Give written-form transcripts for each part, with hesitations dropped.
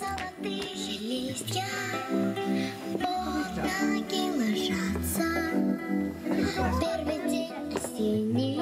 Золотые листья под ноги ложатся. Первый день осенний.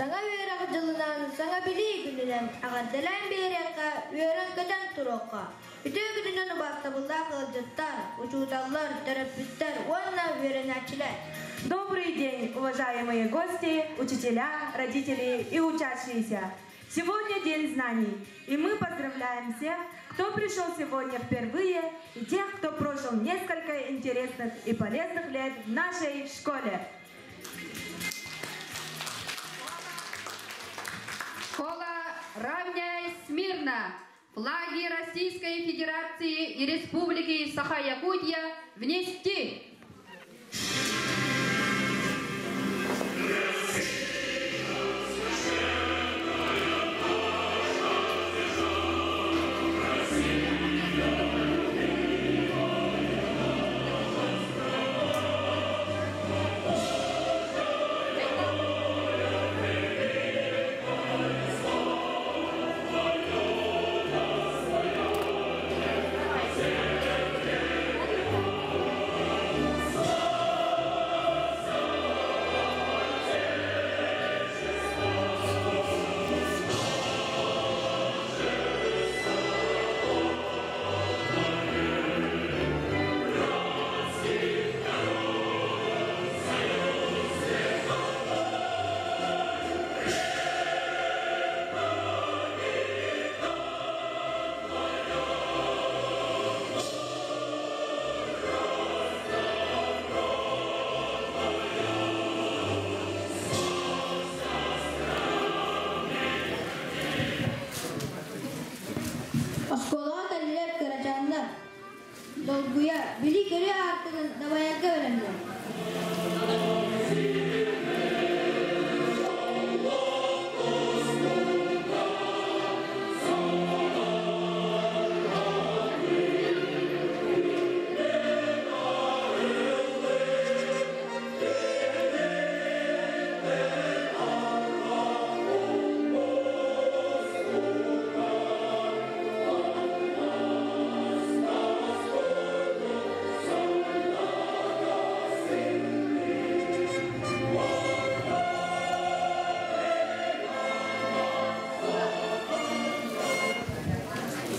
Саҥа үөрэх дьылынан, саҥа билии күнүнэн эҕэрдэлээн биэриэххэ, үөрэн-көтөн туруохха. Үтүө күнүнэн убаастабыллаах ыалдьыттар, учууталлар, төрөппүттэр уонна үөрэнээччилэр. Добрый день, уважаемые гости, учителя, родители и учащиеся! Сегодня День знаний, и мы поздравляем всех, кто пришел сегодня впервые, и тех, кто прожил несколько интересных и полезных лет в нашей школе. Школа «Равняйсь смирно». Флаги Российской Федерации и Республики Саха-Якутия внести! Оскуолаҕа кэллилэр кырачааннар, долгуйа, билии-көрүү аартыгын дабайарга бэлэмнэр.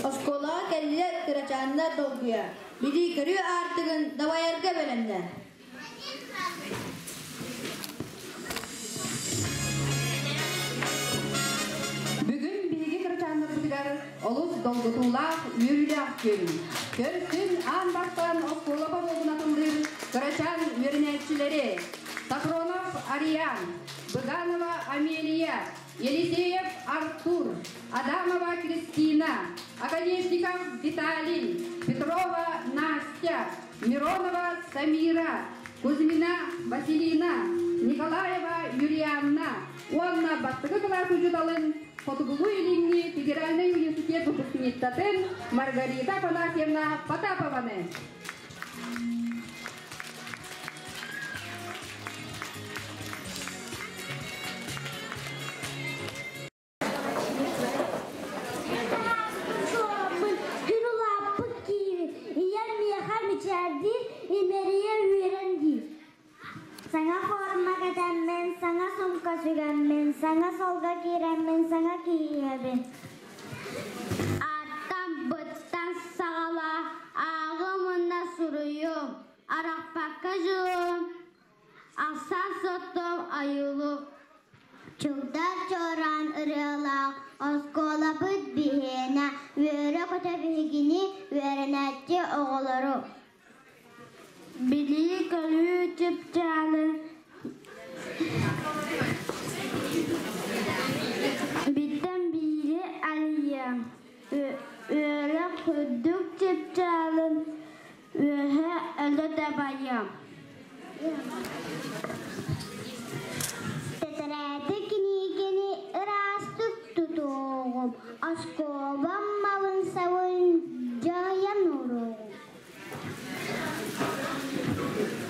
Оскуолаҕа кэллилэр кырачааннар долгуйа, билии-көрүү аартыгын дабайарга бэлэмнэр. Бүгүн биһиги кырачааннарбытыгар олус долгутуулаах, үөрүүлээх күн. Төрсүн аан бастаан оскуола боруогун атыллыыр кырачаан үөрэнээччилэри Сафронов Ариан, Быганова Амелия, Елисеев Артур, Адамова Кристина, Оконешников Виталий, Петрова Настя, Миронова Самира, Кузьмина Василина, Николаева Юлианна уонна бастакы кылаас учууталын Хотугулуу-Илиҥҥи федеральнай университет выпускницатын Маргарита Афанасьевна Потапованы. Күн улааппыт киһи ийэм миэхэ мичээрдиир, имэрийэ үөрэн диир. Саҥа форма кэтэммин, саҥа сумка сүгэммин, саҥа суолга киирэммин, саҥа киһиэбин. Аттан быттан саҕала ааҕым уонна суруйуум, арахпакка дьулуум, Ахсаан соттом айылы Чугдар чуораан ырыалаах оскуолабыт биһиэнэ үөрэ-көтө биһигини үөрэнээччи оҕолору Билии-көрүү чыпчаалын биттэн биири арыйыам үөрэх үрдүк чыпчаалын Үөһэ өлө дабайыам. Тэтэрээти кинигэни ыраастык тутуоҕум, оскуолам малын-сабын дьаһайан уруоҕум.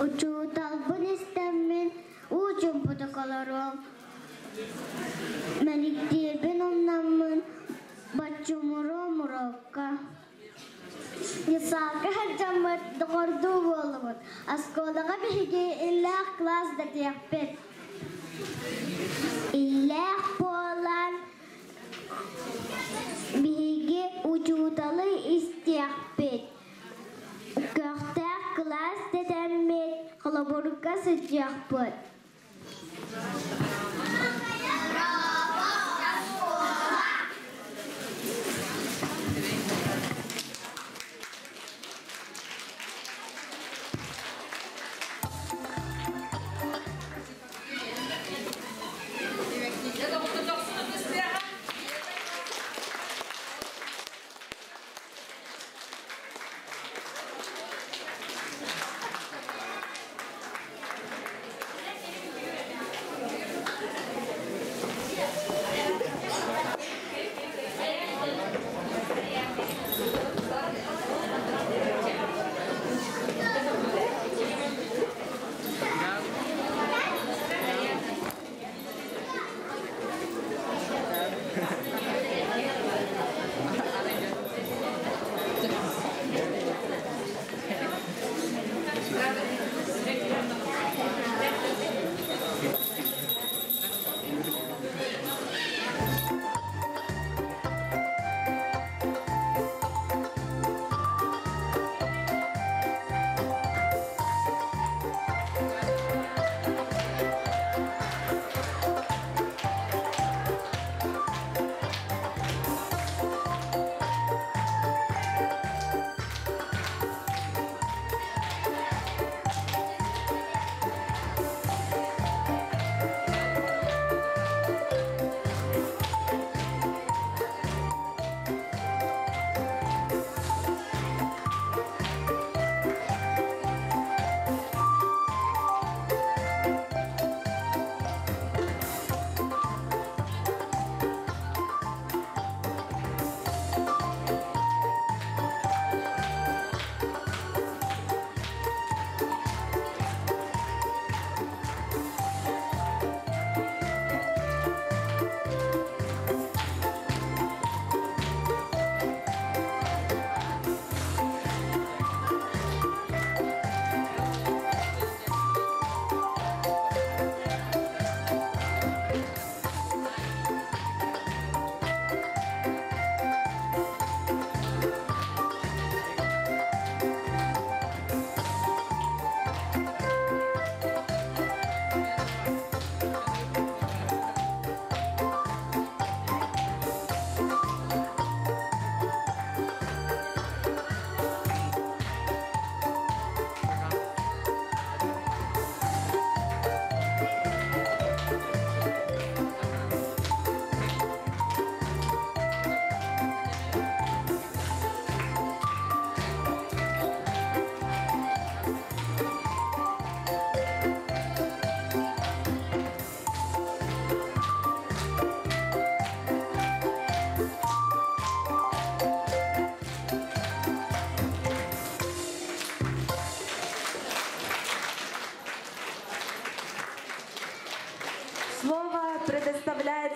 Учууталбын истэммин уу чуумпутук олоруом, мэликтиирбин умнаммын боччумуруом уруокка. Детсадка сылдьаммыт доҕордуу буоллубут. Оскуолаҕа биһиги иллээх кылаас дэтиэхпит. Иллээх буолан биһиги учууталы истиэхпит. Көхтөөх кылаас дэтэммит, холобурга сылдьыахпыт.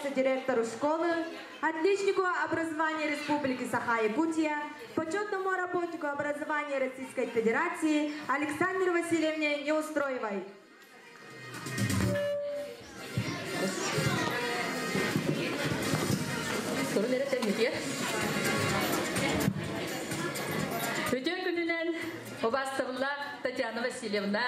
вручается директору школы, отличнику образования Республики Саха-Якутия, почетному работнику образования Российской Федерации Александре Васильевне Неустроевой. Үтүө күнүнэн убаастабыллаах Татьяна Васильевна,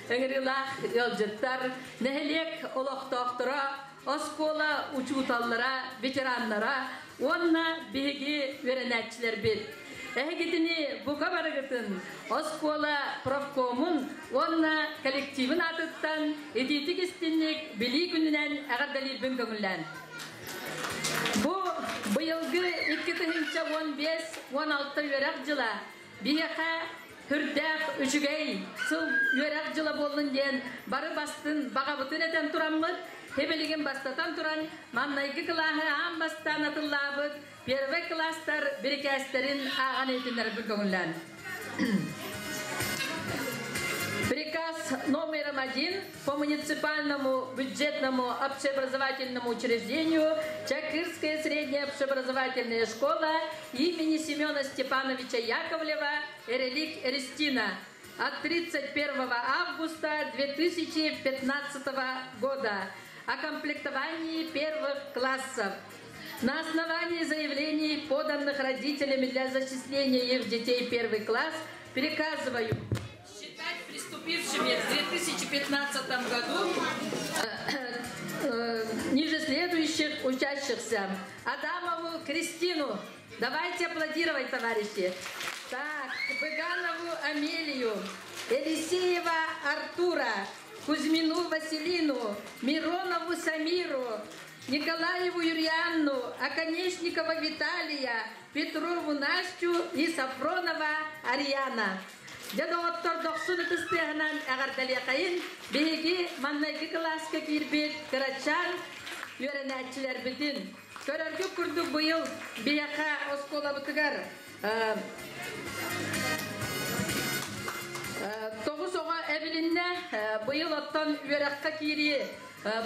ыҥырыылаах ыалдьыттар, нэһилиэк олохтоохторо, оскуола учууталлара, ветераннара уонна биһиги үөрэнээччилэрбит. Эһигитини бука барыгытын оскуола профкомун уонна коллективын аатыттан итиитик истинник билии күнүнэн эҕэрдэлиирбин көҥүллээн. Бу быйылгы 2015-16 үөрэх дьыла биһиэхэ хүрдээх үчүгэй сыл үөрэх дьыла буоллун диэн бары бастын баҕабытын этэн тураммыт, хебилигин бастатан туран маннайгы кылааһы аан бастаан атыллаабыт первый класстар бирикээстэрин ааҕан иһитиннэрбит көҥүллээн. Приказ номером 1 по муниципальному бюджетному общеобразовательному учреждению Чакырская средняя общеобразовательная школа имени Семена Степановича Яковлева Эрелик Эристина от 31 августа 2015 года о комплектовании первых классов. На основании заявлений, поданных родителями для зачисления их детей в первый класс, приказываю считать приступившими в 2015 году ниже следующих учащихся. Адамову Кристину. Давайте аплодировать, товарищи. Так, Быганову Амелию, Елисеева Артура, Кузьмину Василину, Миронову Самиру, Николаеву Юрианну, Оконечникова Виталия, Петрову Настю и Сафронова Ариана. Дьэ доҕоттор дохсун ытыс тыаһынан эҕэрдэлиэхэйин биһиги маннайгы кылааска киирбит кырачаан үөрэнээччилэрбитин. Көрөргүт курдук быйыл биһиэхэ оскуолабытыгар тоҕус оҕо эбилиннэ. Быйыл оттон үөрэххэ киирии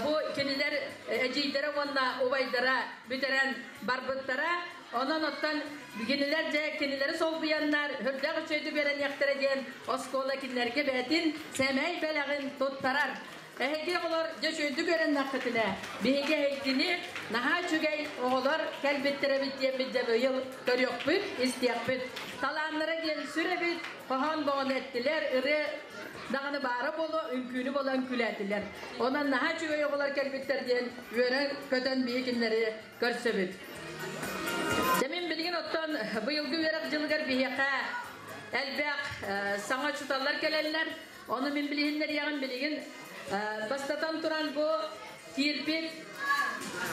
бу кинилэр эдьиийдэрэ уонна убайдара бүтэрэн барбыттара. Онон оттон кинилэр дьэ кинилэри солбуйаннар үрдээх үчүгэйдик үөрэниэхтэрэ диэн оскуола кинилэргэ бэйэтин сэмэй бэлэҕин туттарар. Эһиги оҕолор дьэ үчүгэйдик үөрэннэххитинэ, биһиги эһигини наһаа үчүгэй оҕолор кэлбиттэр эбит диэммит дьэ быйыл көрүөхпүт, истиэхпит. Талааннара диэн сүр эбит, хоһоон боҕону эттилэр, ырыа даҕаны баара буолуо, үҥкүүнү буола үҥкүүлээтилэр. Онон наһаа үчүгэй оҕолор кэлбиттэр диэн үөрэн-көтөн биһи кинилэри көрсөбүт. Дьэ мин билигин оттон быйылгы үөрэх дьылыгар биһиэхэ элбэх саҥа учууталлар кэлэллэр. Ону мин билиһиннэриэҕим билигин бастатан туран бу киирбит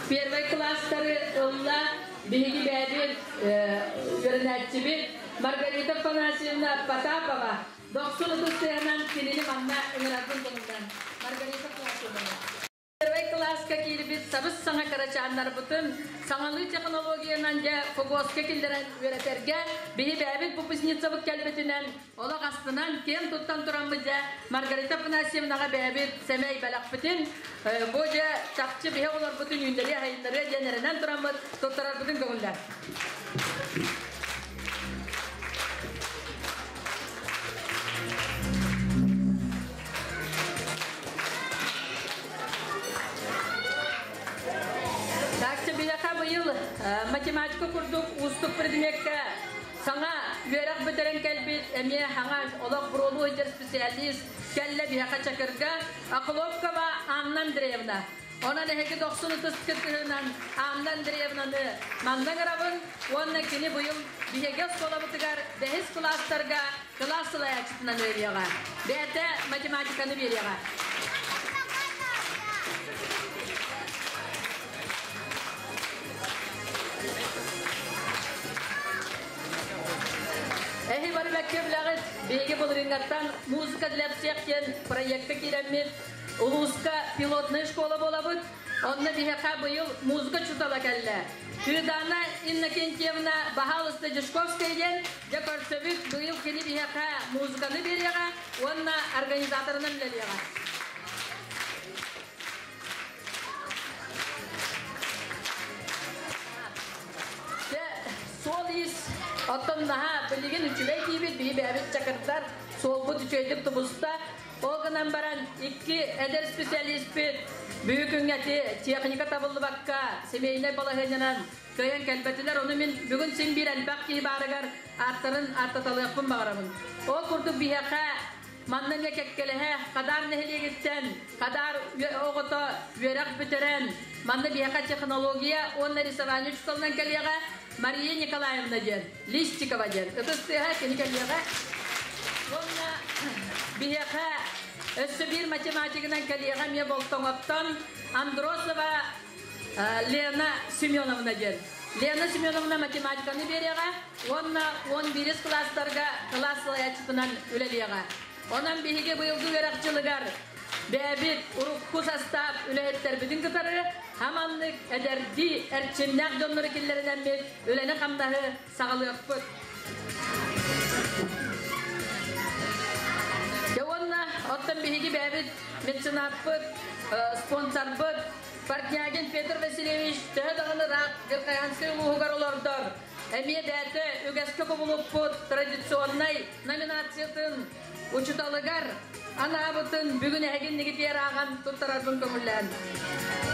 первый класстары ылла биһиги бэйэбит үөрэнээччибит Маргарита Афанасьевна Потапова. Дохсун ытыс тыаһынан кинини манна ыҥырарбын көҥүллээн. Маргарита Афанасьевна. Первый кылааска киирбит сабыс-саҥа кырачааннарбытын саҥалыы технологиянан дьэ ФГОСка киллэрэн үөрэтэргэ биһи бэйэбит выпускницабыт кэлбитинэн олох астынан киэн туттан тураммыт дьэ Маргарита Афанасьевнаҕа бэйэбит сэмэй бэлэхпитин бу дьэ чахчы биһи оҕолорбутун үүннэриэ хайыннарыа диэн эрэнэн тураммыт туттарарбытын көҥүллээн. Такча биһиэхэ быйыл математика курдук уустук предмеккэ саҥа үөрэх бүтэрэн кэлбит эмиэ хаҥа олох буруолуу сылдьар специалист кэллэ биһиэхэ Чакырга Охлопкова Анна Андреевна. Онон эһиги дохсун ытыс кытыһынан Анна Андреевнаны манна ыҥырабын уонна кини быйыл биһиги оскуолабытыгар бэһис кылаастарга кылаас салайааччытынан үөрүөҕэ. Бэйэтэ математиканы биэриэҕэ. Эһи бары бэккэ билэҕит, биһиги былырыыҥҥаттан «Музыка для всех» диэн проекка киирэммит, улууска пилотная школа буолабыт. Онно биһиэхэ быйыл музыка учуутала кэллэ. Кыыдаана Иннокентьевна Баһаалыста Дьушковская диэн дьэ көрсөбүт, быйыл кини биһиэхэ музыканы биэриэҕэ уонна организаторынан үлэлиэҕэ. Оттон наһаа билигин үчүгэй диибит, биһи бэйэбит чакырдар, суолбут үчүгэйдик тубуста. Ол гынан баран икки эдэр специалиспит бүгүн күҥҥэ техника табыллыбакка семейнай балаһыанньанан кыайан кэлбэтилэр. Ону мин бүгүн син биир элбэх киһи баарыгар ааттарын ааттаталыахпын баҕарабын. Ол курдук биһиэхэ манна эмиэ кэккэлэһэ Хадаар нэһилиэгиттэн Хадаар оҕото үөрэх бүтэрэн манна биһиэхэ технология уонна рисование учууталынан кэлиэҕэ Мария Николаевна диэн, Листикова диэн. Ытыс тыаһа кини кэлиэҕэ. Уонна биһиэхэ өссө биир математигынан кэлиэҕэ эмиэ Болтоҥоттон Андросова Лена Семеновна диэн. Лена Семеновна математиканы биэриэҕэ уонна 11 кылаастарга кылаас салайааччытынан үлэлиэҕэ. Онон биһиги быйылгы үөрэх дьылыгар бэйэбит урукку састаап үлэһиттэрбитин кытары хаманнык эдэрдии эрчимнээх дьоннору киллэринэммит үлэни-хамнаһы саҕалыахпыт. Дьэ уонна оттон биһиги бэйэбит меценаппыт, спонсорбыт Портнягин Петр Васильевич төһө даҕаны ыраах Верхоянскай улууһугар олордор, эмиэ бэйэтэ үгэскэ кубулуппут традиционнай номинациятын учуталыгар анаабытын бүгүн эһигин ааҕан туттарарбын көҥүллээн.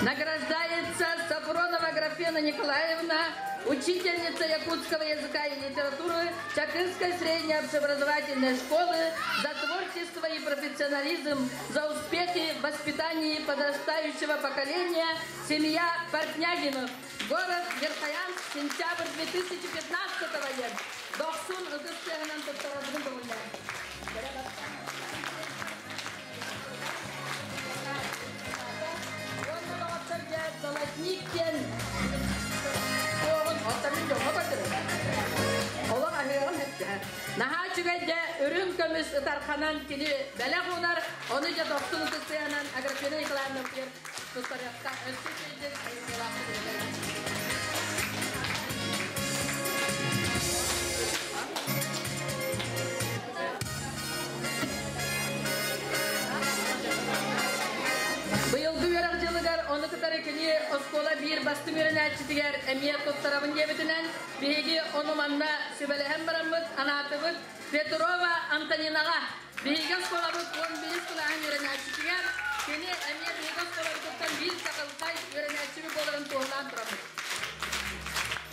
Награждается Сафронова Аграфена Николаевна, учительница якутского языка и литературы Чакырской средней общеобразовательной школы за творчество и профессионализм, за успехи в воспитании подрастающего поколения, семья Портнягинов, город Верхоянск, сентябрь 2015 года. Дохсун ытыс тыаһынан туттарарбын көҥүллээн. Золотник диэн Наһаа үчүгэйдэ үрүҥ көмүс ытарханан кини бэлэх уунар, ону дьэ дохсун ытыс тыаһынан Аграфена Николаевна туттарыахта өссө үчүгэйдик айымньылаахтык үлэлээн. Быйылгы үөрэх дьылыгар ону кытары кини оскуола биир бастыҥ үөрэнээччитигэр эмиэ туттарабын диэбитинэн, биһиги ону манна сүбэлэһэн бараммыт анаатыбыт Петрова Антонинаҕа. Биһиги оскуолабыт 11 кылааһын үөрэнээччитигэр кини эмиэ биһиги оскуолабытыттан биир чаҕылхай үөрэнээччибит буоларын туоһулаан турабыт.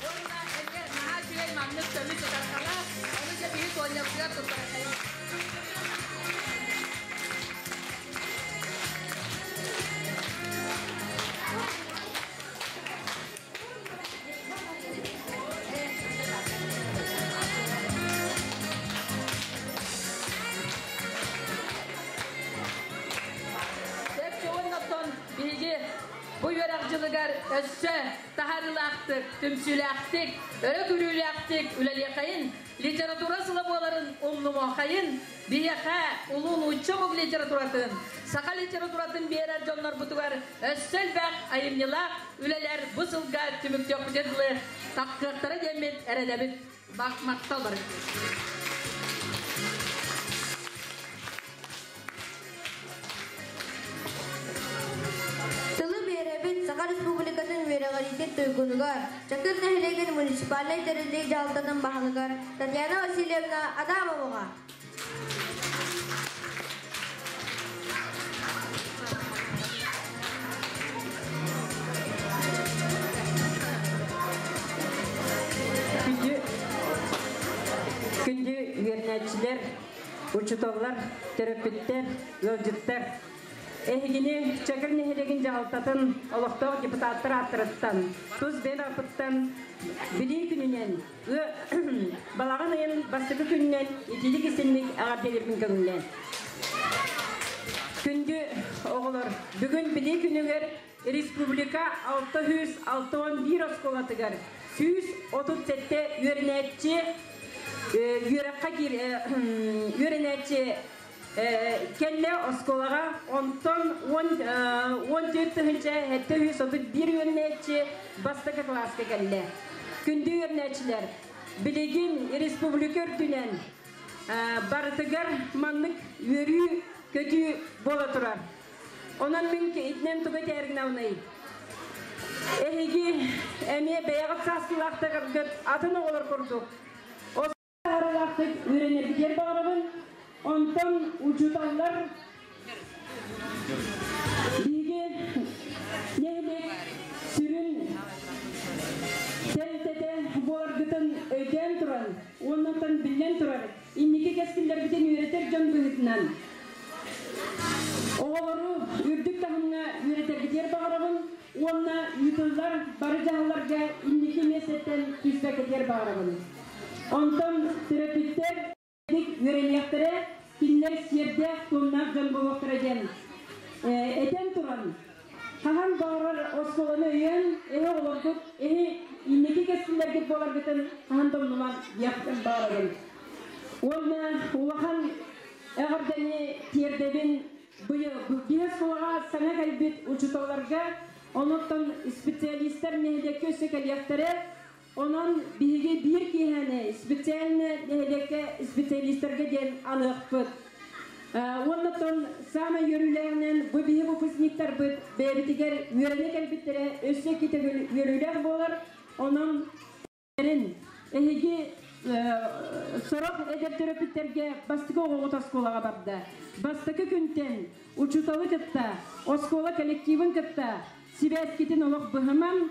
Уонна эмиэ наһаа үчүгэй маннык көмүс ытархалаах, ону дьэ биһи Туонньабытыгар туттарахайын. Биһиги бу үөрэх дьылыгар өссө таһаарыылаахтык, түмсүүлээхтик, өрө күрүүлээхтик үлэлиэхэйин, литература сыла буоларын умнумуохайын, биһиэхэ улуу нуучча омук литературатын, саха литературатын биэрэр дьоннорбутугар өссө элбэх айымньылаах үлэлэр бу сылга түмүктүөхпүтүн дылы тахсыахтара диэммит эрэнэбит. Махтал бары. Тылы биэрэбит Саха Республикатын үөрэҕириитин туйгунугар, Чакыр нэһилиэгин муниципальнай тэриллии дьаһалтатын баһылыгар Татьяна Васильевна Адамоваҕа. Күндү күндү үөрэнээччилэр, учууталлар, төрөппүттэр, ыалдьыттар. Эһигини Чакыр нэһилиэгин дьаһалтатын олохтоох депутаттар ааттарыттан, тус бэйэм ааппыттан Билии күнүнэн, балаҕан ыйын бастакы күнүнэн итиилик истинник эҕэрдэлиирбин көҥүллээн. Күндү оҕолор, бүгүн Билии күнүгэр республика 661 оскуолатыгар 137 үөрэнээччи үөрэххэ үөрэнээччи кэллэ оскуолаҕа, онтон 14 731 үөрэнээччи бастакы кылааска кэллэ. Күндү үөрэнээччилэр, билигин республика үрдүнэн барытыгар маннык үөрүү көтүү буола турар. Онон мин итинэн тугу этээри гынабыный? Эһиги эмиэ бэйэҕит сааскылаахтаргыт атын оҕолор курдук. таһаарыылаахтык үөрэнэргитигэр баҕарабын. Онтон учууталлар биһиги нэһилиэк сүрүн тэрилтэтэ буоларгытын өйдөөн туран, уоннаттан биллэн турар, инники кэскиллэрбитин үөрэтэр дьон быһыытынан оҕолору үрдүк таһымҥа үөрэтэргитигэр баҕарабын уонна ыытыллар бары дьаһалларга инники миэстэттэн түспэккитигэр баҕарабын. Онтон төрөппүттэр үөрэниэхтэрэ, кинилэр сиэрдээх туомнаах дьон буолуохтара диэн этэн туран, хаһан баҕарар оскуоланы өйөөн, эһи оҕолоргут, эһи инники кэскиллэргит буоларгытын хаһан да умнумаҥ диэхпин баҕарабын. Уонна улахан эҕэрдэни тиэрдэбин быйыл биһи оскуолаҕа саҥа кэлбит учууталларга, онуттан специалистар нэһилиэккэ өссө кэлиэхтэрэ. Онон биһиги биир киэһэни специально нэһилиэккэ специалистарга диэн аныахпыт. Уоннаттан саамай үөрүүлээҕинэн бу биһи выпускниктарбыт бэйэбитигэр үөрэнэ кэлбиттэрэ өссө икки төгүл үөрүүлээх буолар. Онон эһиги сорох эдэр төрөппүттэргэ бастакы оҕоҕут оскуолаҕа барда. Бастакы күнтэн учууталы кытта, оскуола коллективын кытта сибээскитин олох быһыман,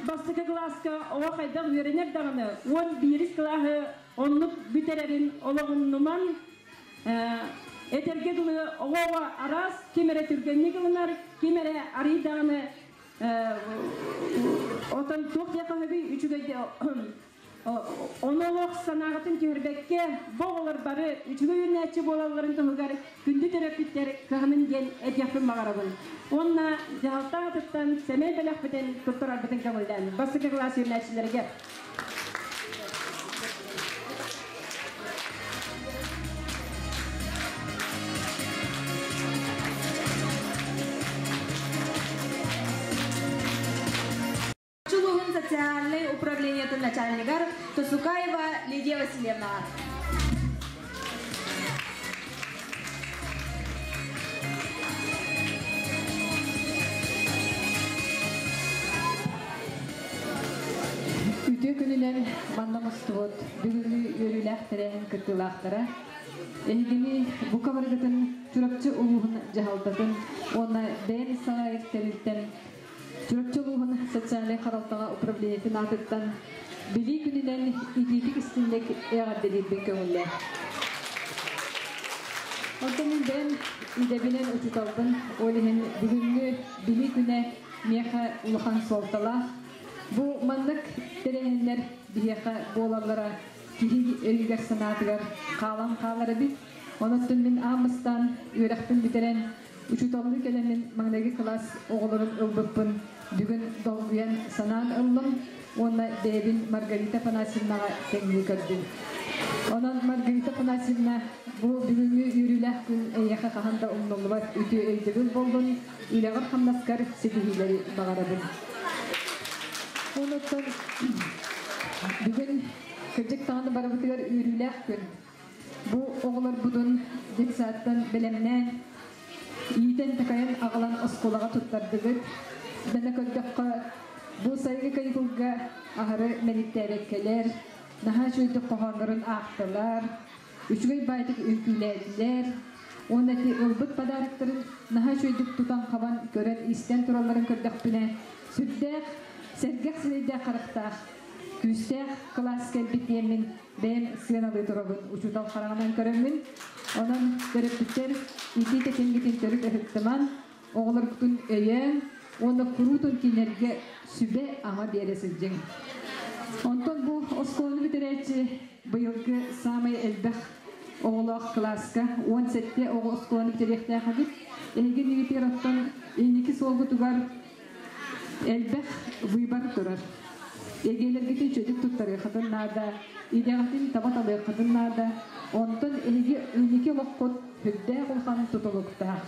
бастакы кылааска оҕо хайдах үөрэнэр даҕаны, 11-ис кылааһы оннук бүтэрэрин олоҕуннуман, этэргэ дылы оҕо-оҕо араас, ким эрэ түргэнник ылынар, ким эрэ арый даҕаны отон туох диэххэ сөбүй үчүгэй ону олох санааҕытын түһэрбэккэ, бу оҕолор бары үчүгэй үөрэнээччи буолалларын туһугар күндү төрөппүттэр кыһанын диэн этиэхпин баҕарабын. Уонна дьаһалта аатыттан сэмэй бэлэхпитин туттарарбытын көҥүллээн бастакы кылаас үөрэнээччилэригэр. Чулуһун социальнай управлениетын начальнигар Тосукаева Лидия Васильевнаҕа. Үтүө күнүнэн манна мустубут бүгүҥҥү үөрүүлээх тэрээһин кыттыылаахтара. Эһигини бука барыгытын Чурапчы улууһун дьаһалтатын уонна бэйэм салайар тэрилтэм Чурапчы улууһун социальнай харалтаҕа управлениетын аатыттан Билии күнүнэн итиитик истинник эҕэрдэлиирбин көҥүллээх. Онтон мин бэйэм идэбинэн учууталбын, ол иһин бүгүҥҥү Билии күнэ миэхэ улахан суолталаах. Бу маннык тэрээһиннэр биһиэхэ буолаллара киһи өйүгэр-санаатыгар хаалан хаалар эбит. Онон мин аан бастаан үөрэхпин бүтэрэн учууталлыы кэлэммин маҥнайгы кылаас оҕолорун ылбыппын бүгүн долгуйан санаан ыллым уонна бэйэбин Маргарита Афанасьевнаҕа тэҥнии көрдүм. Онон Маргарита Афанасьевна бу бүгүҥҥү үөрүүлээх күн эйиэхэ хаһан да умнуллубат үтүө өйдөбүл буоллун, үлэҕэр-хамнаскар ситиһиилэри баҕарабын. Онуттан бүгүн кырдьык даҕаны барыбытыгар үөрүүлээх күн. Бу оҕолорбутун детсадтан бэлэмнээн, иитэн-такайан аҕалан оскуолаҕа туттардыгыт. Дэнэ көрдөххө, бу сайыҥҥы каникулга аһары мэниктээбэккэлэр, наһаа үчүгэйдик хоһооннорун аахтылар, үчүгэй баайдык үҥкүүлээтилэр уонна ити ылбыт подароктарын наһаа үчүгэйдик тутан-хабан көрөн-истэн туралларын көрдөхпүнэ, сүрдээх сэргэх сирэйдээх харахтаах, күүстээх кылаас кэлбит диэммин бэйэм сыаналыы турабын учуутал хараҕынан көрөммүн. Онон төрөппүттэр итии тэтимҥитин төрүт ыһыктыман, оҕолоргутун өйөөн уонна куруутун кинилэргэ сүбэ-ама биэрэ сылдьыҥ. Онтон бу оскуоланы бүтэрээччи быйылгы саамай элбэх оҕолоох кылааска 17 оҕо оскуоланы бүтэриэхтээх эбит. Эһиги иннигитигэр оттон инники суолгутугар элбэх выбор турар. Эгиэлэргитин чөдүк туттарыаххытын наада, идэҕитин таба талыаххытын наада. Онтон эһиги инники олоххут сүрдээх улахан тутулуктаах.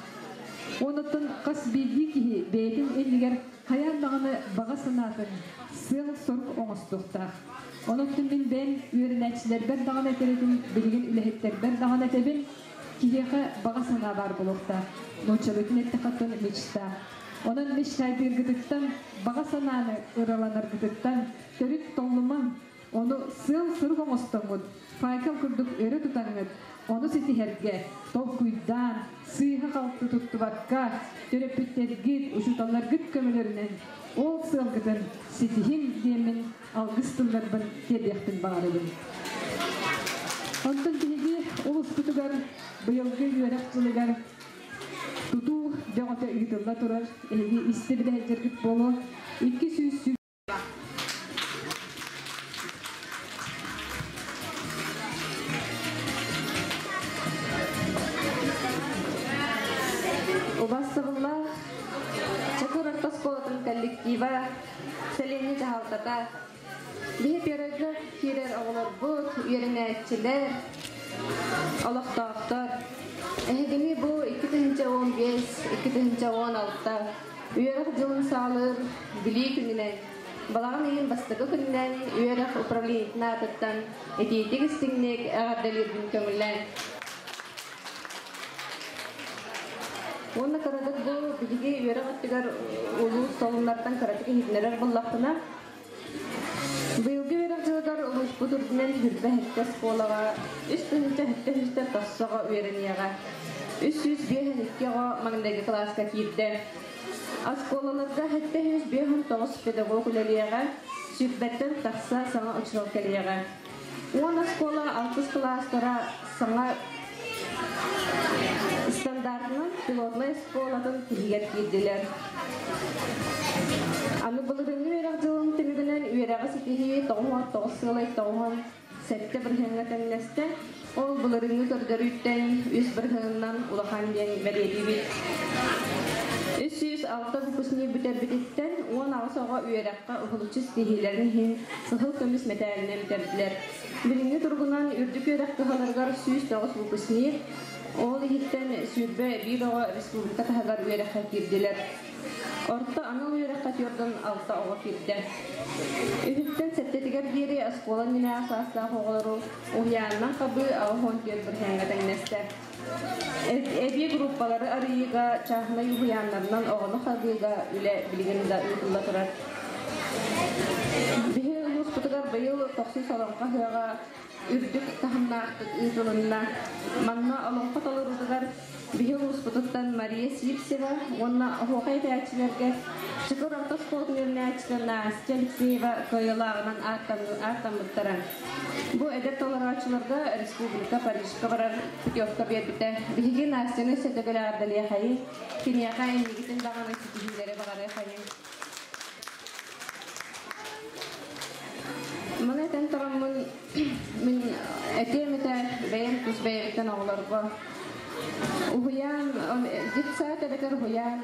Онуттан хас биирдии киһи бэйэтин иннигэр хайаан даҕаны баҕа санаатын сыал-сорук оҥостуохтаах. Онуттан мин бэйэм үөрэнээччилэрбэр даҕаны этэр этим, билигин үлэһиттэрбэр даҕаны этэбин, киһиэхэ баҕа санаа баар буолуохтаах. Нууччалыытын эттэххэ мечта. Онон мечтайдыыргытыттан, баҕа санааны ыраланаргытыттан төрүт толлумаҥ. Ону сыал-сорук оҥостоҥҥут, факел курдук өрө тутаҥҥыт, ону ситиһэргэ толкуйдаан, сыыһа-халты туттубакка, төрөппүттэргит, учууталларгыт көмөлөрүнэн ол сыалгытын ситиһиҥ диэммин алгыс тылларбын тиэрдиэхпин баҕарабын. Онтон биһиги улууспутугар быйылгы үөрэх дьылыгар тутуу бөҕөтө ыытылла турар. Эһиги истэ билэ сылдьаргыт буолуо. 200 Убастабыллаах Чакыр орто оскуолатын коллектива, сэлиэнньэ дьаһалтата, биһи первойга киирэр оҕолорбут, үөрэнээччилэр, олохтоохтор, эһигини бу 2015-2016 Үөрэх дьылын саҕалыыр Билии күнүнэн, балаҕан ыйын бастакы күнүнэн үөрэх управлениетын аатыттан итиитик истиҥник эҕэрдэлиирбин көҥүллээн. Уонна кыратык бу биһиги үөрэх өттүгэр улуус солуннартан кыратык иһитиннэрэр буллахпына, быйылгы үөрэх дьылыгар улууспут үрдүнэн хүрбэ сэттэ оскуолаҕа 3703 тахса оҕо үөрэниэҕэ. 352 оҕо маҥнайгы кылааска киирдэ. Оскуолаларга 759 педагог үлэлиэҕэ, сүүрбэттэн тахса саҥа учуутал кэлиэҕэ. Уон оскуола алтыс кылаастара саҥа стандартынан пилотнай оскуолатын тиһигэр киирдилэр. Аны былырыыҥҥы үөрэх дьылын түмүгүнэн үөрэҕи ситиһии 99 сыалай 97 бырыһыаҥҥа тэҥнэстэ. Ол былырыыҥҥы көрдөрүүттэн үс бырыһыанынан улахан диэн бэлиэтиибит. 306 выпускник бүтэрбититтэн 18 оҕо үөрэххэ уһулуччу ситиһиилэрин иһин кыһыл көмүс мэтээлинэн бүтэрдилэр. Билиҥҥи туругунан үрдүк үөрэх кыһаларыгар 109 выпускник, ол иһиттэн 21 оҕо республика таһыгар үөрэххэ киирдилэр. Орто анал үөрэххэ түөртэн алта оҕо киирдэ. Үһүттэн сэттэтигэр диэри оскуола иннинээҕи саастаах оҕолору уһуйаанынан хабыы 84 бырыһыаҥҥа тэҥнэстэ. Эбии группалары арыйыыга, чааһынай уһуйааннарынан оҕону хабыыга үлэ билигин да ыытылла турар. Биһи улууспутугар быйыл тохсус олоҥхо ыһыаҕа үрдүк таһымнаахтык ыытылынна. Манна олоҥхо толоруутугар биһи улууспутуттан Мария Сивцева уонна оһуохай этээччилэргэ Чакыр орто оскуолатын үөрэнээччитэ Настя Алексеева кыайыылааҕынан ааттаммыттара. Бу эдэр толорооччуларга республика Парижка барар путевка биэрбитэ. Биһиги Настяны өссө төгүл эҕэрдэлиэхэйиҥ, киниэхэ инникитин даҕаны ситиһиилэри баҕарыахайыҥ. Маны этэн тураммын мин этиэм этэ бэйэм тус бэйэбиттэн оҕолорго уһуйаан детсад эбэтэр уһуйаан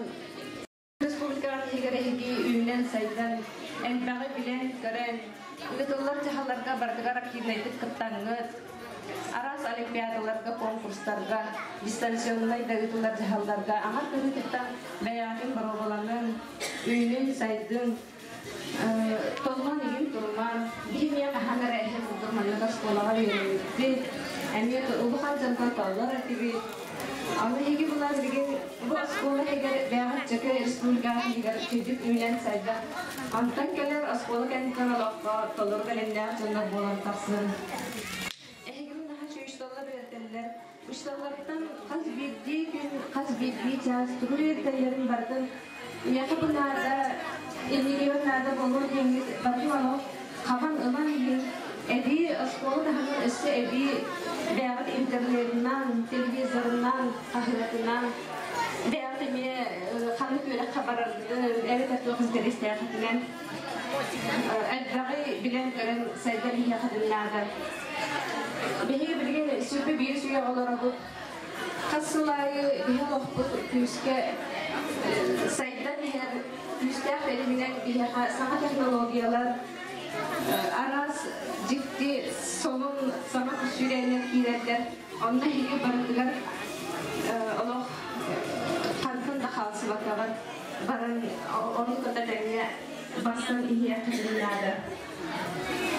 республикаҕа тиһигэр эһиги үүнэн-сайдан элбэҕи билэн-көрөн ыытыллар дьаһалларга барытыгар активнайдык кыттаҥҥыт араас олимпиадаларга, конкурстарга, дистанционнай да ыытыллар дьаһалларга аҥар кыһыытыттан бэйэҕитин боруобаланыҥ, үүнүн-сайдыҥ, толлон игин турумаҥ. Биһи эмиэ хаһан эрэ эһэ курдук маннык оскуолаҕа үөрэммиппит, эмиэ улахан дьонтон толлор этибит. Аны эһиги була билигин бу оскуола иһигэр бэйэҕит чөкө республикаҕа иһигэр үрдүк үүнэн сайдан, онтон кэлэр оскуола кэнниттэн олоххо толору бэлэмнээх дьоннор буолан тахсын. Эһигини наһаа үчүгэй үөрэтэллэр. Учууталлартан хас биирдии күн, хас биирдии чаас тугу үөрэтэллэрин барытын миэхэ бу наада, иннигибэр наада буолуо диэҥҥит барытын олох хабан ылан иһин эбии оскуола таһынан өссө эбии бэйэҕит интернетынан, телевизорынан, хаһыатынан бэйэҕит эмиэ ханнык үөрэххэ бараргытын эбэтэр туох интэриэстээххитинэн элбэҕи билэн-көрөн сайдан иһиэххитин наада. Биһиги билигин сүрбэ биир сүгэ олоробут. Хас сыл аайы биһи олохпут күүскэ сайдан иһэр, күүстээх тэтиминэн биһиэхэ саҥа технологиялар, араас дьикти солун саҥа сүүрээннэр киирэллэр. Онно эһиги барытыгар олох хантан да хаалсыбаккаҕыт баран ону кытта тэҥҥэ барсан иһиэххитин наада.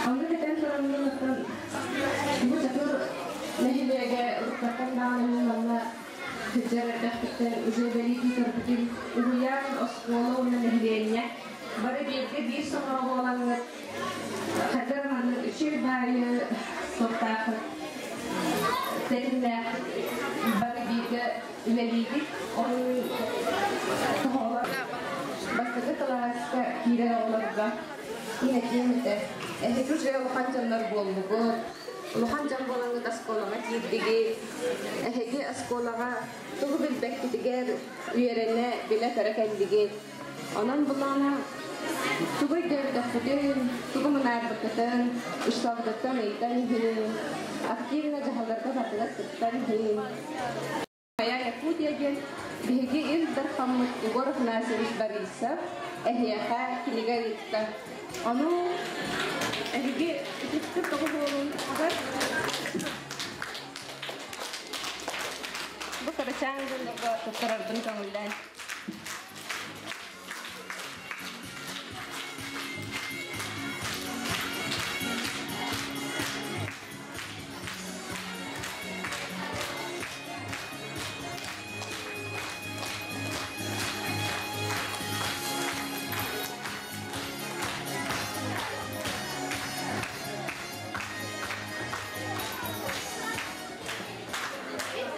Онно кэтэн тураммын оттон бу Чакыр нэһилиэгэ уруккаттан даҕаны манна сылдьар эрдэхпиттэн уже бэлиэтии көрбүтүм уһуйаан, оскуола уонна нэһилиэнньэ бары бииргэ биир сомоҕо буолаҥҥыт хайдах маннык Үчүгэй баайы суоттаахыт, тэтимнээх бары бииргэ үлэлиигит. Onun тоһоҕолор бастакы кылааска киирэр оҕолорго мин этиэм этэ, эһиги уже улахан дьоннор буоллугут, улахан дьон буолаҥҥыт оскуолаҕа киирдигит, эһиги оскуолаҕа тугу билбэккитигэр үөрэнэ, билэ-көрө кэллигит. Онон булаана тугу өйдөөбөтөххүтүн, тугу мунаарбыккытын, учууталгыттан ыйытан иһин, активно дьаһалларга барытыгар кыттан иһин. Моя Якутия диэн биһиги Ил Дархаммыт Егор Афанасьевич Борисов эһиэхэ кинигэ ыытта. Ону эһиги итиччэ тоҕус уолуҥҥар бу кырачаан дьоннорго туттарарбын көҥүллээн.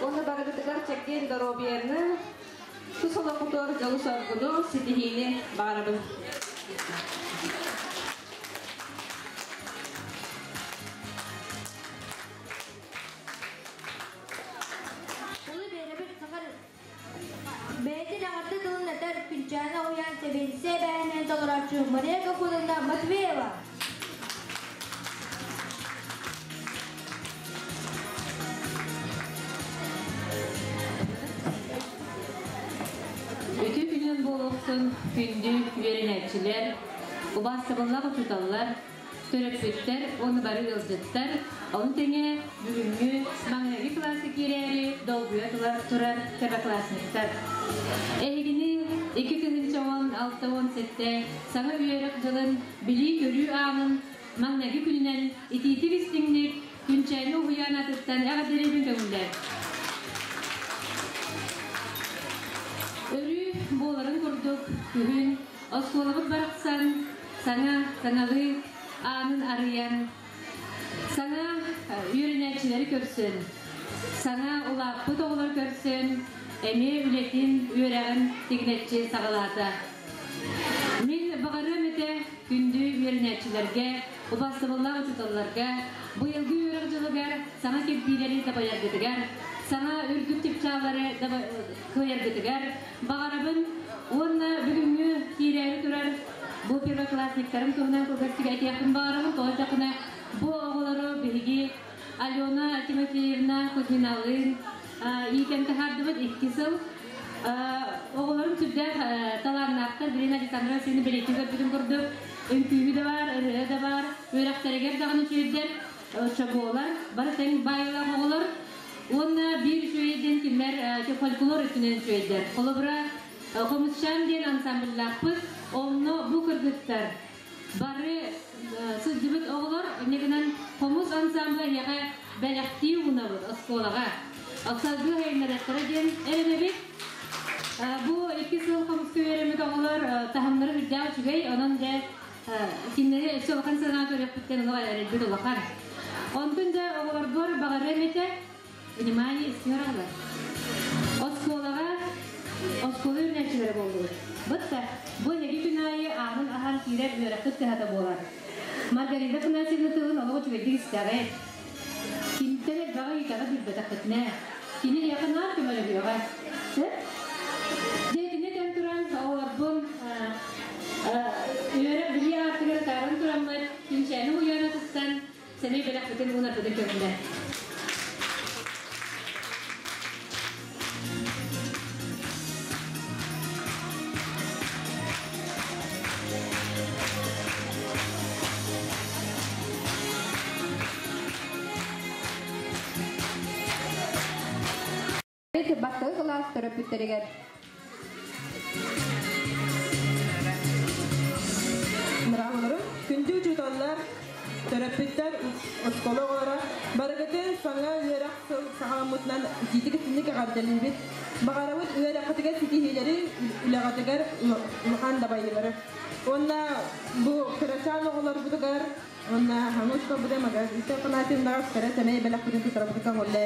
Уонна барыгытыгар чэгиэн доруобуйаны, тус олоххутугар дьолу-соргуну, ситиһиини баҕарабын. Улуу биэрэбит сахар бэйэтин эҕэрдэ тылын этэр Күнчээнэ уһуйаан сэбиэдиссэй эбээһинэһин толорооччу Мария Гафуровна Матвеева. Үтүө күнүн буолуохсун күндү үөрэнээччилэр, убаастабыллаах учууталлар, төрөппүттэр уонна бары ыалдьыттар, ону тэҥэ бүгүҥҥү маҥнайгы кылааска киирээри долгуйа турар первоклассниктар. Эһигини 2016-67 саҥа үөрэх дьылын билии-көрүү аанын маҥнайгы күнүнэн итиитик истиҥник Күнчээни уһуйаан атыттан эҕэрдэлиибин көҥүллэр. Өрүү буоларын курдук күһүн оскуолабыт барахсан саҥа саҥалыы аанын арыйан, саҥа үөрэнээччилэри көрсөн, саҥа улааппыт оҕолор көрсөн, эмиэ үлэтин, үөрэҕин тигинэччи саҕалаата. Мин баҕарыам этэ күндү үөрэнээччилэргэ, убаастабыллаах учууталларга быйылгы үөрэх дьылыгар саҥа кирбиилэри дабайаргытыгар, саҥа үрдүк чыпчааллары кыайаргытыгар баҕарабын уонна бүгүҥҥү киирээри турар бу первоклассниктарым туһунан кылгастык этиэхпин баҕарабын. Тоҕо диэтэххинэ, бу оҕолору биһиги Алена Тимофеевна Кузьминалыын иитэн таһаардыбыт икки сыл. Оҕолорум сүрдээх талааннаахтар. Билин Александра Васильевна бэлиэтии көрбүтүн курдук, үҥкүүһү да баар, ырыа да баар, үөрэхтэригэр даҕаны үчүгэйдэр, чобуолар, бары тэҥ баайыылаах оҕолор. Уонна биир үчүгэй диэн кинилэр фольклор өттүнэн үчүгэйдэр. Холобура, Хомусчаан диэн ансамбльлаахпыт, онно бу кыргыттар бары сылдьыбыт оҕолор, инньэ гынан хомус ансамбла эһиэхэ бэлэхтии уунабыт оскуолаҕа. Салгыы хайыннарыахтара диэн эрэнэбит. Бу икки сыл хомуска үөрэммит оҕолор таһымнара үрдээх үчүгэй, онон дьэ кинилэри өссө улахан сыанаҕа көрүөхпүттэн олох эрэлбит улахан. Онтон дьэ оҕолорбор баҕарыам этэ, внимание, истиҥ оҕолор. Оскуолаҕа оскуола үөрэнээччилэрэ буоллубут. Бытта, бу эһиги күн аайы аанын аһан киирэр үөрэххит кыһата буолар. Маргарита Афанасьевна тылын олох үчүгэйдик истэҕит. Киниттэн элбэҕи ыйытаҕыт билбэтэххитинэ, кини эһиэхэ наар көмөлөһүөҕэ. Сөп? Дьэ, итини этэн туран, оҕолорбун үөрэх билии аартыгар ытааран тураммыт, Күнчээни уһуйаана туттан, сэмэй бэлэхпитин уунарбытын көҥүлэ. Бастакы кылаас төрөппүттэригэр Мырааларым, күндү учууталлар, төрөппүттэр, оскуола оҕолоро, барыгытын саҥа үөрэх сыл саҕаламмытынан итиитик итинник эҕэрдэлиибит. Баҕарабыт үөрэххитигэр ситиһиилэри, үлэҕитигэр улахан дабайыылары. Онна бу кырачаан оҕолорбутугар, онна хаңыс буде Маргарита Афанасьевнаҕа кыра сэмэй бэлэхпитин тутарабытыгар олле.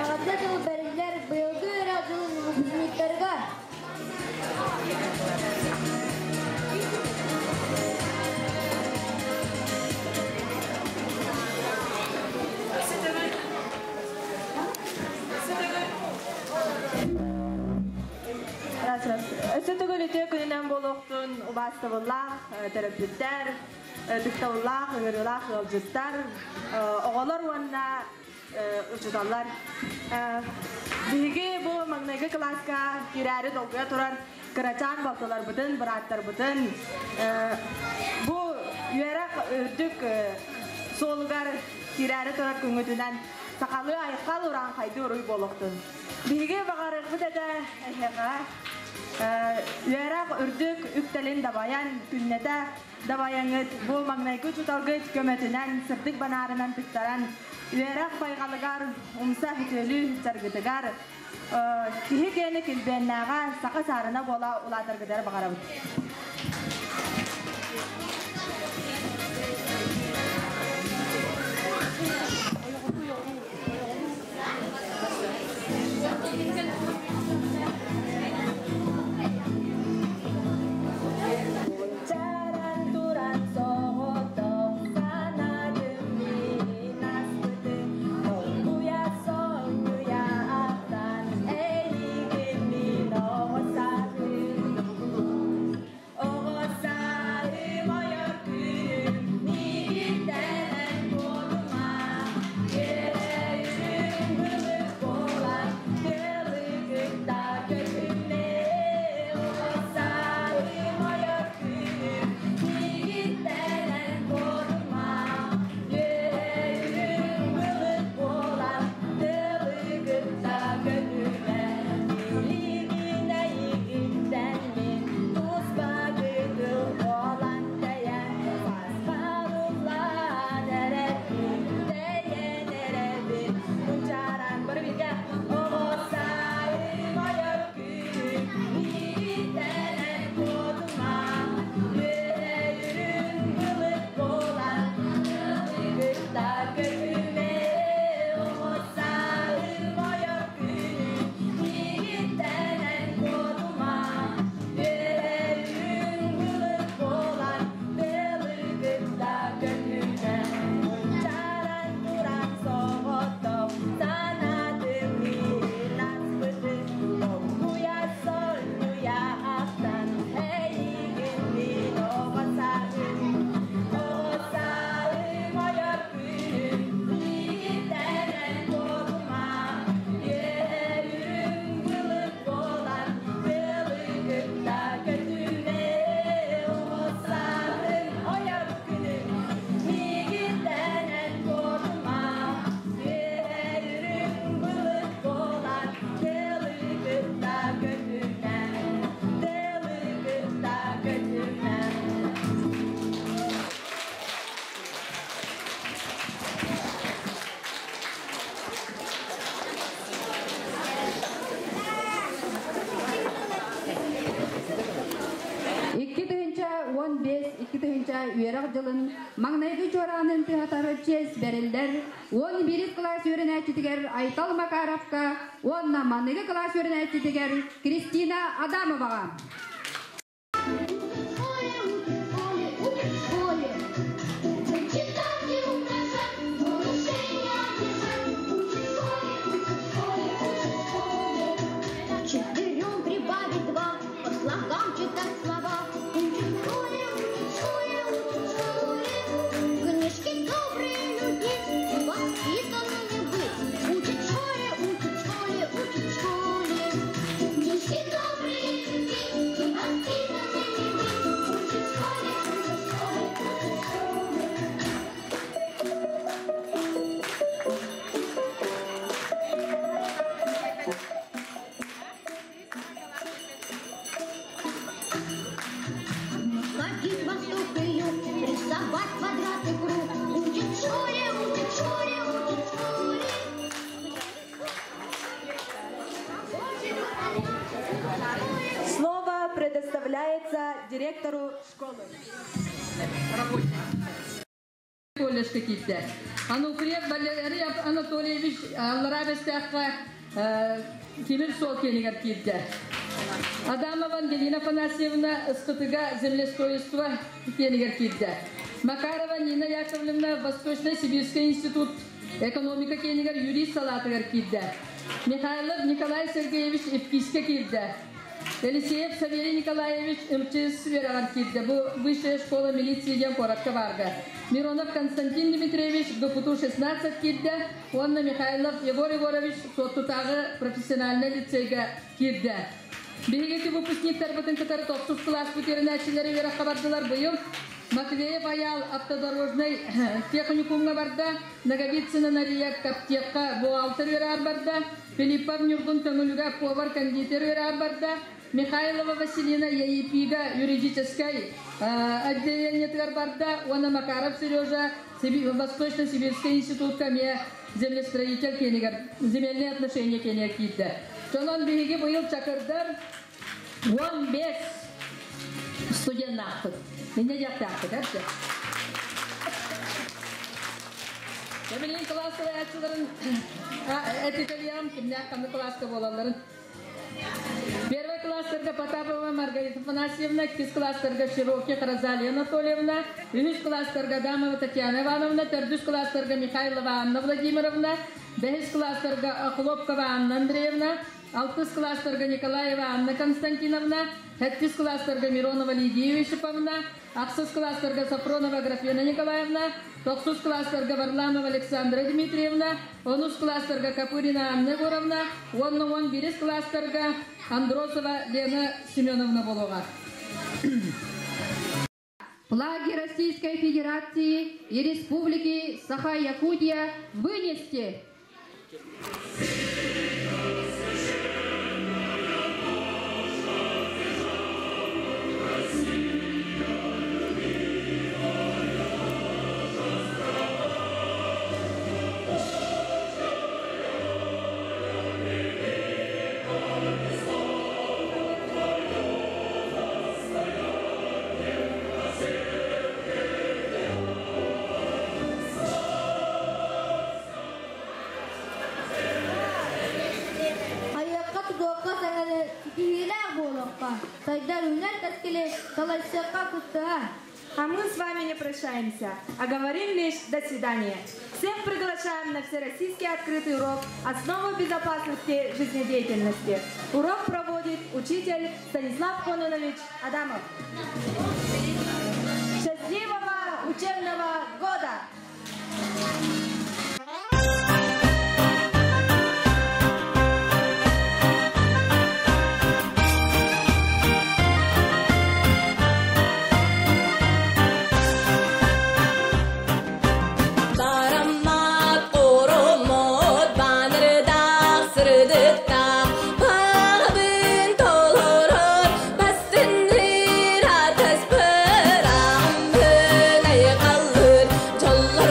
Эҕэрдэ тыл бэриллэр быйылгы үөрэх дьылын выпускниктарыгар. Раз, раз. Өссө төгүл үтүө күнүнэн буолуохтун убаастабыллаах төрөппүттэр, ытыктабыллаах, ыҥырыылаах ыалдьыттар, оҕолор уонна учууталлар. Биһиги бу маҥнайгы кылааска киирээри долгуйа турар кырачаан балтыларбытын, бырааттарбытын бу үөрэх үрдүк суолугар киирээри турар күҥҥүтүнэн сахалыы айхал урааҥхайды уруй буолуохтун. Биһиги баҕарыахпыт этэ эһиэхэ үөрэх үрдүк үктэлин дабайан, күннэтэ дабайаҥҥыт бу маҥнайгы учууталгыт көмөтүнэн сырдык банаарынан тыктаран үөрэх байҕалыгар умса сөтүөлүү сылдьаргытыгар киһи киэнэ килбиэннээҕэ саха саарына буола улаатаргытыгар баҕарабыт. Чаран туран соҕотох санаатым мин аспытын, долгуйа сонньуйа ахтан эйигин мин оҕо сааһым. Оҕо сааһым ойор күнүм миигиттэн эн куотума, үөрүүм былыт буолан тыалы кытта көтүмэ. Оҕо сааһым ойор күнүм миигиттэн эн куотума, үөрүүм былыт буолан тыалы кытта көтүмэ. Билигин эйигиттэн мин туспа кытыл буолан тэйэн, сааспар эрэбин, тэйэн эрэбин, мунчааран бары бииргэ. Оҕо сааһым ойор күнүм миигиттэн эн куотума, үөрүүм былыт буолан тыалы кытта көтүмэ. Оҕо сааһым ойор күнүм миигиттэн эн куотума, үөрүүм былыт буолан тыалы кытта көтүмэ. Мунчааран туран соҕотох санаатым мин аспытын, долгуйа сонньуйа ахтан эйигин мин оҕо сааһым. Оҕо сааһым ойор күнүм миигиттэн эн куотума, үөрүүм былыт буолан тыалы кытта көтүмэ. Оҕо сааһым ойор күнүм миигиттэн эн куотума, үөрүүм былыт буолан тыалы кытта көтүмэ, тыалы кытта көтүмэ. 2015 2000 үөрэх дьылын маҥнайгы чуораанын тыаһатар чиэс бэриллэр 11 кылаас үөрэнээччитигэр Айтал Макаровка уонна маныгы кылаас үөрэнээччитигэр Кристина Адамоваҕа. Школе, учат в школе, учат в школе. Читать и умножать, малышей не обижать. Учат в школе, учат в школе, учат в школе. Четырем прибавить два, по слогам читать слова. Учат в школе, учат в школе, учат в школе. Книжки добрые любить и воспитанными быть. Учат в школе, учат в школе, учат в школе. Книжки добрые любить и директору школы. Колледжка киирдэ. Ануфриев Валерий Анатольевич Аллараа Бэстээххэ тимир суол киэнигэр киирдэ. Адамова Ангелина Афанасьевна Ыскытыга землестроительство киэнигэр киирдэ. Макарова Нина Яковлевна Восточно-Сибирский институт экономика киэнигэр юрист салаатыгар киирдэ. Михайлов Николай Сергеевич ИПКИСкэ киирдэ. Елисеев Савелий Николаевич МЧС үөрэҕэр киирдэ. Бу высшая школа милиции диэн куоракка баарга. Миронов Константин Дмитриевич ГПТУ 16 киирдэ. Уонна Михайлов Егор Егорович Суоттутааҕы профессиональнай лицейгэ киирдэ. Биһиги выпускниктарбытын кытары тохсус кылааспыт үөрэнээччилэрэ үөрэххэ бардылар быйыл. Матвеев Айаал автодорожнай техникумҥа барда, Ноговицына Нария Каптехха бухгалтер үөрэҕэр барда, Филиппов Ньургун Төҥүлүгэ повар-кондитер үөрэҕэр барда, Михайлова Василина ЯИПИга юридическай отделениетыгар барда, уонна Макаров Сережа Восточно-Сибирский институтка эмиэ землестроитель киэнигэр, земельные отношения киэнигэр киирдэ. Онон биһиги быйыл чакырдар 15 студеннаахпыт. Инньэ диэхтээхпит, эрдэ. Билигин кылаас салайааччыларын этитэлиэҕим кимнээх ханнык кылааска буолалларын. Первый класстарга Потапова Маргарита Афанасьевна, иккис класстарга Широких Розалия Анатольевна, үһүс класстарга Адамова Татьяна Ивановна, төрдүс класстарга Михайлова Анна Владимировна, бэһис класстарга Охлопкова Анна Андреевна, алтыс класстарга Николаева Анна Константиновна, сэттис класстарга Миронова Лидия Юсиповна, ахсыс класстарга Сафронова Графена Николаевна, тохсус класстарга Варламова Александра Дмитриевна, онус класстарга Капурина Анна Егоровна, уонна 11-ис класстарга Андросова Лена Семеновна буолуоҕа. Флаги Российской Федерации и Республики Саха-Якутия вынести. Айыахха тутуохха саҥаны ситиһиилээх буолуохха, сайдар үүнэр кэскили салайсыахха кыттыһа. А мы с вами не прощаемся, а говорим лишь до свидания. Всех приглашаем на Всероссийский открытый урок «Основы безопасности жизнедеятельности». Урок проводит учитель Станислав Кононович Адамов. Счастливого учебного года! Бараммат, ороммот, банырдаах, сырдыктаах, баҕабын толорор, бастынныр атаспыр, аҕаммын айхаллыыр, дьоллоох.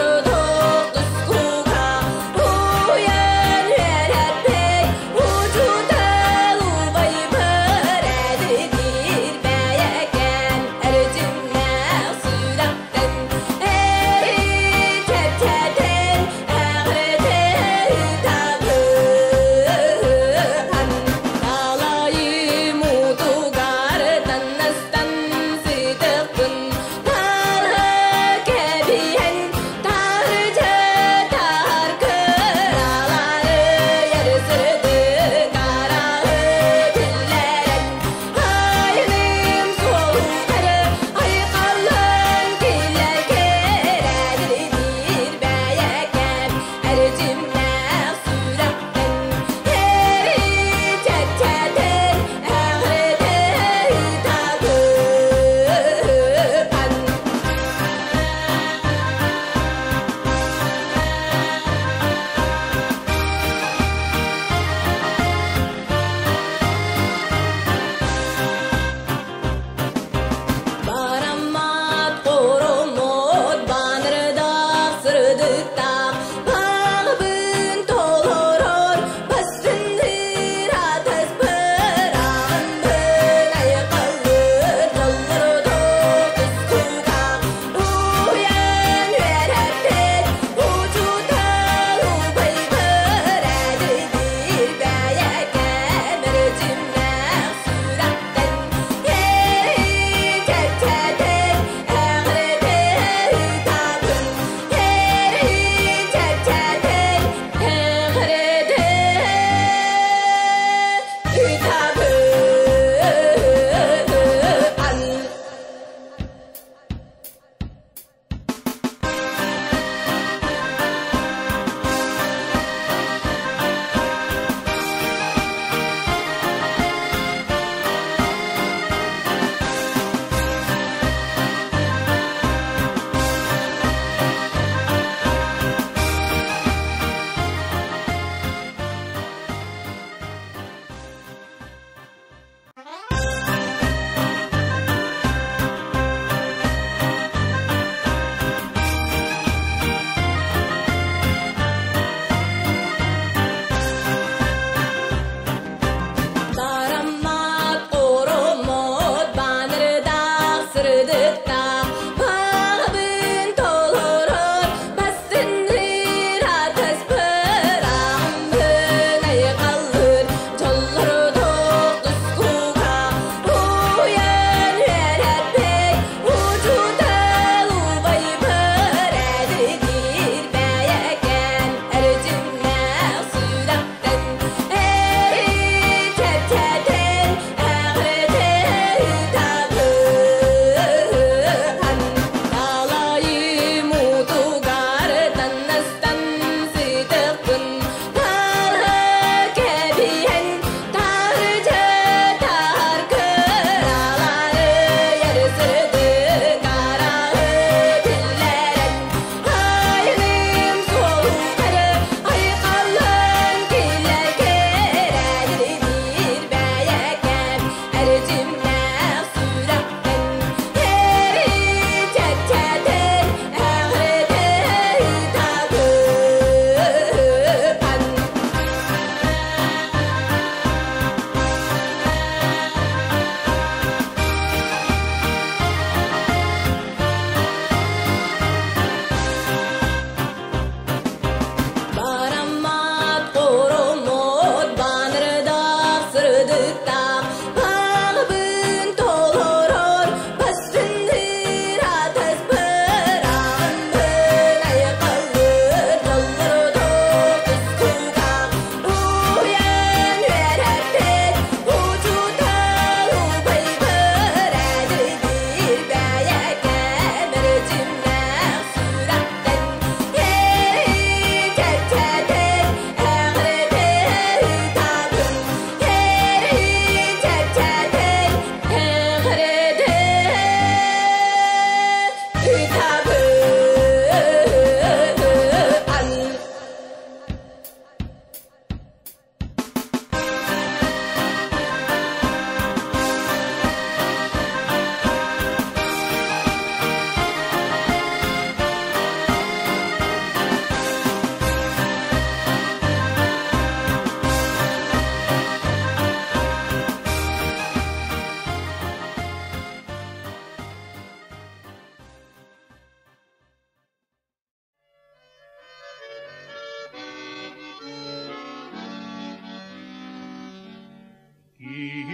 Миигин.